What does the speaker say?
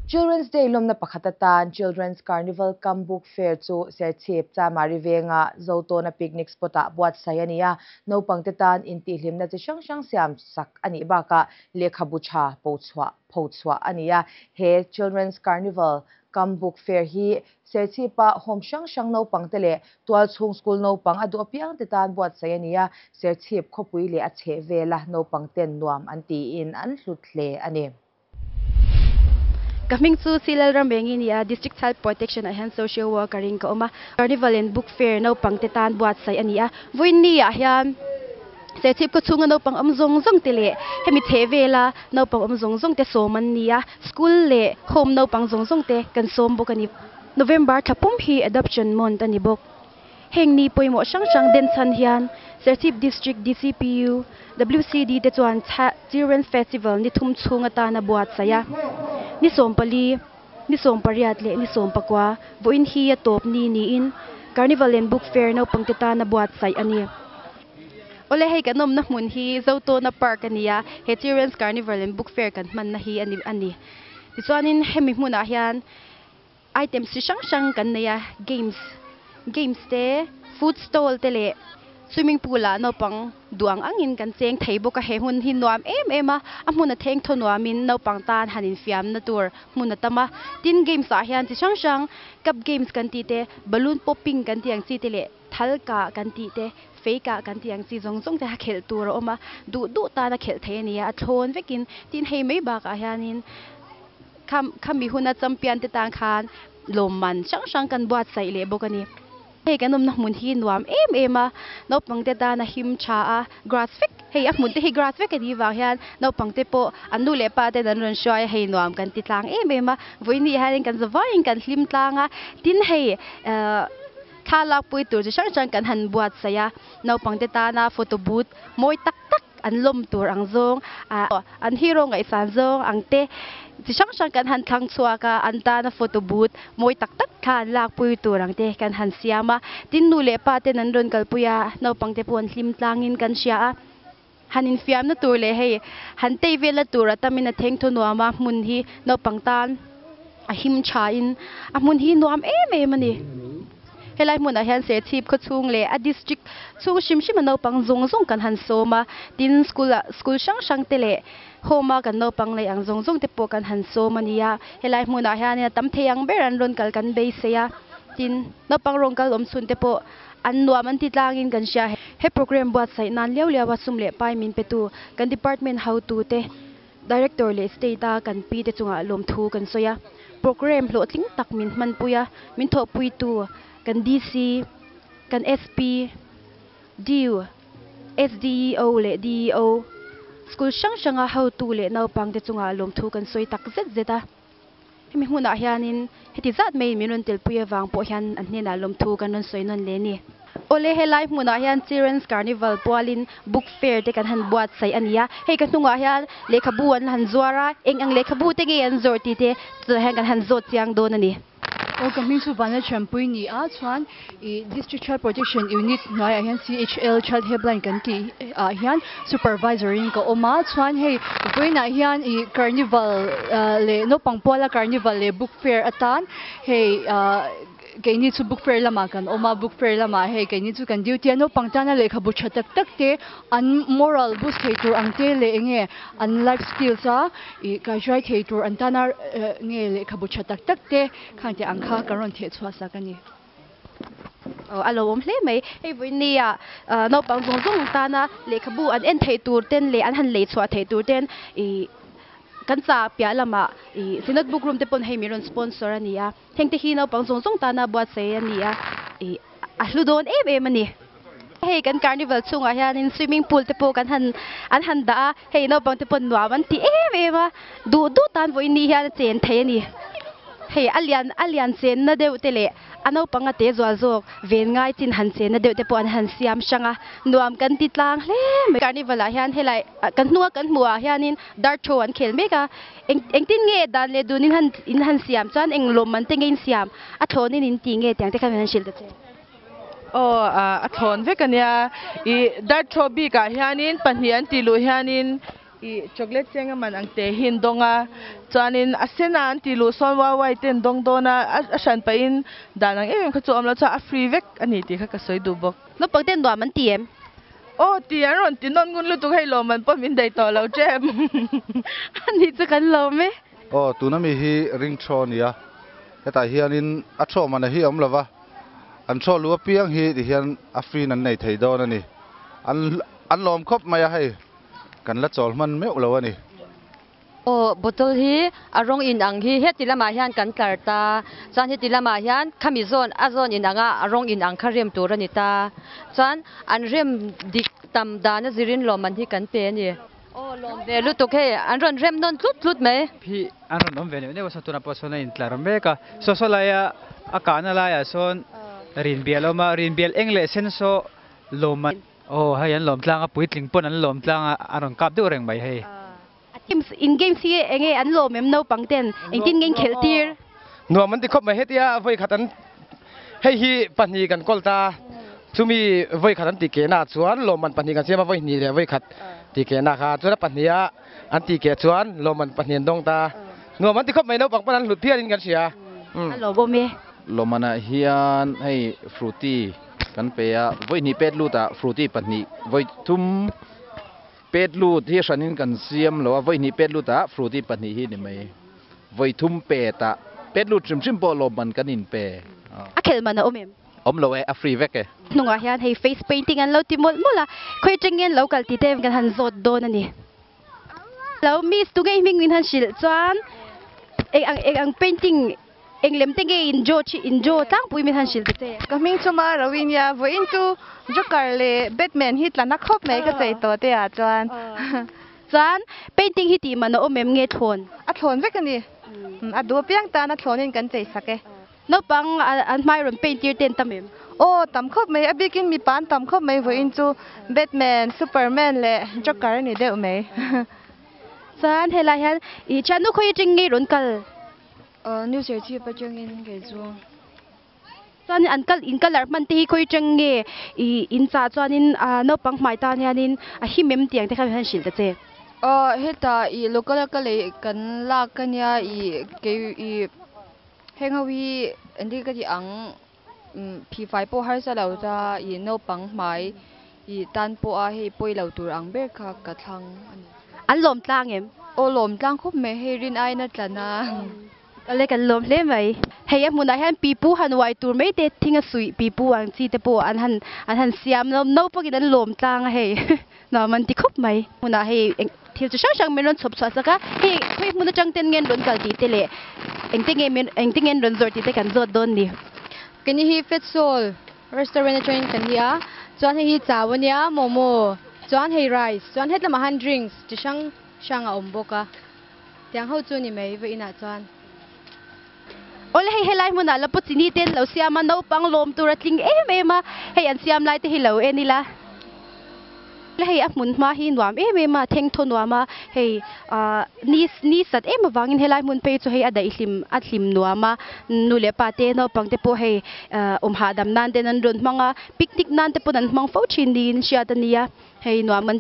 Children's Day lawmna pakhat atan Children's Carnival cum Book Fair chu Serchhip, Chamari venga Zotawna Picnic Spot-ah buatsaih a ni a, naupangte tan intihhlimna chi hrang hrang siam sak a nih bakah lehkhabu tha phochhuah phochhuah a ni a. He Children's Carnival cum Book Fair hi Serchhipa home hrang hrang naupangte leh tualchhung school naupang a duh apiangte tan buatsaih a ni a, Serchhip khawpui leh a chhehvela naupangten nuam an tiin an hlut hle a ni. Ka hming chu Silal Rambengi a ni a, District Child Protection ah hian Social Worker in ka awm a. Carnival and Book Fair naupang te tan buatsaih a ni a. Vawiin ah hian Serchhip khaw chhunga naupang awm zawng zawng te leh hemi chheh vela naupang awm zawng zawng te sawm an ni a. School leh Home naupang zawng zawng te kan sawm bawk a ni. November thla pum hi Adoption Month a ni bawk. Heng ni pawimawh hrang hrang den chhan hian Serchhip District DCPU, WCD te chuan Children's Festival ni thum chhung atana buatsaih a, ni 14, ni 18 leh ni 19 vawiin hi a tawp ni niin Carnival and Book Fair naupangte tana buatsaih a ni. Awle hei kan awmna hmun hi Zotawna Park a ni a, he Children's Carnival and Book Fair kan hmanna hi a ni. Tichuanin hemi hmunah hian Items chi hrang hrang kan nei a, games games te, food stall te leh swimming pool ah naupang duang angin kan cheng thei bawk a, he hmun hi nuam em em a, a hmun a theng thaw nuamin naupang tan han infiamna tur hmun a tam a, tin games ah hian chi hrang hrang cup games kan tih te, balloon popping kan tih ang chi te leh thal kah kan tih te, fei kah kan tih ang chi zawng zawng te kha khelh tur a awm a, duh duh tana khelh theih a ni a, a thlawn vekin tin hei mai bakah hianin. Khami huna champion te tan khan lawmman hrang hrang kan buatsaih leh bawk a ni. Hei kan awmna hmun hi nuam em em a, naupang te tan a him tha a, grass vek, hei a hmun te hi grass vek a nih vang hian naupang te pawh an nu leh pa ten an rawn hruai a, hei nuam kan ti tlang em em a, vawiin hianin kan zavaiin kan hlim tlang a, tin hei ehh thla lakpui tur chi hrang hrang kan han buatsaih a, naupang te tana photo booth mawi tak tak an lawm tur ang zawng ah an hero ngaihsan zawng ang te chi hrang hrang kan han thlang chhuak a, an tana photo booth mawi tak tak thla an lakpui tur ang te kan han siam a, tin nu leh pa ten an rawn kalpui a, naupang te pawh an hlim tlangin kan hria a, han infiamna tur leh hei han tei velna tur a tamin a theng thaw nuam a, hmun hi naupang tan a him tha in a hmun hi nuam em em a ni. Helai hmunah hian Serchhip khaw chhung leh a district chhung hrim hrim a naupang zawng zawng kan han sawm a, tin school ah school hrang hrang te leh home a kan naupang leh ang zawng zawng te pawh kan han sawm a ni a, helai hmunah hianin a tam thei ang ber an rawn kal kan beisei a, tin naupang rawn kal awm chhun te pawh an nuam an ti tlangin kan hria. He program buatsaih nan liau liau a sum leh pai min petu kan department hotu te Director leh State a kan pi te chungah lawmthu kan sawi a, programme hlawhtling tak min hmanpui a, min thawhpuitu kan DC, kan SP, deo, SDEO leh DEO, school hrang hranga hotu leh naupangte chungah lawmthu kan sawi tak zet zet a. Hemi hmunah hianin heti zat maiin min rawn telpui avang pawh hian an hnenah lawmthu kan rawn sawi nawn leh a ni. Awle, helai hmunah hian Children's Carnival pualin Book Fair te kan han buatsaih a ni a, hei ka hnungah hian lehkhabu an han zuar a, eng ang lehkhabu te nge an zawrh tih te chutah hian kan han zawt chiang dawn a ni. Aw ka hming chu Vanlalthiampui ni a, chuan ih District Child Protection Unit hnuaiah hian CHL Child Helpline kan tih ah hian Supervisor in ka awm a, chuan hei vawiinah hian ih Carnival leh naupang puala Carnival leh Book Fair atan hei ah Keini chu book fair lamah kan awm a, book fair lamah hei keini chu kan duty a, naupang tana lehkhabu tha tak tak te an moral boost thei tur ang te leh enge an life skills a ih kaihruai thei tur an tana nge lehkhabu tha tak tak te khang tih ang kha kan rawn theh chhuah sak a ni. Aw a lo awm hle mai, hei vawinia naupang zawng zawng tana lehkhabu an en theih tur ten leh an han lei chhuah theih tur ten ih kan chah piah lamah ih Synod book room te pawn hei min rawn sponsor a ni a. Hengte hi naupang zawng zawng tana buatsaih a ni a, ih a hlu dawn em em a ni. Hei kan carnival chhungah hianin swimming pool te pawh kan han an han dah a, hei naupang te pawh nuam an ti em em a, duh duh tan vawiin ni hian a chen thei a ni. Hei a lian a lian chenna deuh te leh a naupang a te zual zawk ven ngai chin han chenna deuh te pawh an han siam hrang a, nuam kan ti tlang hle mai. Carnival ah hian helai kan hnunga kan hmuh ah hianin dart throw an khel mek a. Eng engtin nge dan leh dun in han in han siam chuan eng lawmman te nge in siam a thlawn in in ti nge tiang te khan min han hrilh ta che. Aw a thlawn vek a nia. Ih dart throw bik ah hianin pahnih an tih luh hianin I chocolate cheng a man ang te hi an dawng a, chuanin a sen a an tih luh sawn wai te an dawng dawn a, a hran pahin dan ang em em kha chu a awm lo chuan a free vek a ni tih kha ka sawi duh bawk. Naupang te nuam an ti em? Aw ti an rawn ti nawn ngun lutuk hei lawm an pawh min daih tawh lo ṭem. A nih chu kan lawm e. Aw tuna mi hi ring thaw a ni a, hetah hianin a thaw man a hi a awm lo va, an thaw lu apiang hi ti hian a free in an nei thei dawn a ni. An an lawm khawp mai a hei. Kan la chawl hman meuh lo a ni. Aw, bottle hi a rawng in ang hi heti lamah hian kan tlar ta, chuan heti lamah hian khami zawn a zawn in anga a rawng in ang kha rem tur a ni ta, chuan an rem dik tam dan a zirin lawmman hi kan pe a ni. Aw, lawm ve lutuk hei, an rawn rem nawn tlut tlut mai. Hi an rawn awm ve neuh neuh a, saw tunah pawh sawn a intlar mek a, saw saw laia a kahna laiah sawn rinbial a awm a, rinbial eng leh sen saw lawmman. Aw hei an lawm tlang a, puitling pawn an lawm tlang a, a rawn kap deuh reng mai hei. A teams in games hi enge an lawm em naupang ten engtin nge in khelh tir? Nuam an ti khawp mai hetia vawi khat an hei hi pahnih kan kawl ta chumi vawi khat an tih keh na chuan lawmman pahnih kan siam a vawi hnih leh vawi khat tih keh na kha chuan a pahnih a an tih keh chuan lawmman pahnih an dawng ta nuam an ti khawp mai naupang pawn an hlut phian in kan hria. A lawmawm e. Lawmmanah hian hei Fruity kan pe a, vawi hnih pet lut ah Fruity pahnih, vawi thum pet lut hi hranin kan siam lo a, vawi hnih pet lut ah Fruity pahnih hi ni mai. Vawi thum pet ah pet lut hrim hrim pawh lawmman kan in pe. A khelh man a awm em? Awm lo e, a free vek e. Hnungah hian hei face painting an lo ti mawlh mawlh a, khawi atangin an lo kal tih te kan han zawt dawn a ni. Lo miss tunge i hming min han hrilh chuan eng ang eng ang painting eng lem te nge in draw chi in draw tlangpui min han hrilh ta che. Ka hming chu ma ro in nia vawiin chu Joker leh Batman hi tla na khawp mai ka chei tawh te ah chuan. Chuan painting hi tih man a awm em nge thlawn? A thlawn vek a ni. A duh apiang tan a thlawn in kan chei sak e. Naupang an hmai rawn paint tir te an tam em? Aw, tam khawp mai. A bikin mipa an tam khawp mai vawiin chu Batman, Superman leh Joker a ni deuh mai. Chuan helai hian i thiannu khawi atang nge rawn kal? Aw, New Serchhip atangin kei chu. Chuan an kal in colour hman te hi khawi atang nge i in chah chuanin naupang hmai tan hianin a him em tih ang te kha han hrilh ta che. Aw, hetah i local a ka lei kan lak ania i kei i. Heng ho hi engtin ka tih ang phifai pawh harsa lo ta ih naupang hmai ih tan pawh a hei pawi lo tur ang ber kha ka thlang a ni. An lawm tlang em? Aw lawm tlang khawp mai hei rin aiin a tlan a. Awle kan lawm hle mai. Hei a hmunah hian pipu han uai tur mai te thing a suih pipu ang chi te pawh an han an han siam lo naupangin an lawm tlang a hei nuam an ti khawp mai. Hmunah hei eng Thil chi hrang hrang min rawn chhawp chhuah sak a, hei khawi hmun atang ten nge an rawn kal tih te leh engte nge min engte nge an rawn zawrh tih te kan zawt dawn ni. Keni hi Fat Soul restaurant atangin kan ni a, chuan hei hi chau a nia, momo, chuan hei rice, chuan hetlamah han drinks chi hrang hrang a awm bawk a, tiang ho chu ni mai vawiin ah chuan. Awle hei helai hmunah la pu chini te an lo siam a, naupang lawm tur a tling em em a, hei an siam lai te hi lo en ila. Awle hei a hmun hma hi nuam em em a, theng thaw nuam a, hei ah ni ni sat em avangin helai hmun phei chu hei a daih hlim a hlim nuam a, nu leh pa te naupang te pawh hei ah awm hahdam nan ten an rawn hmang a, picnic nan te pawn an hmang fo thin niin hriat a nia, hei nuam an.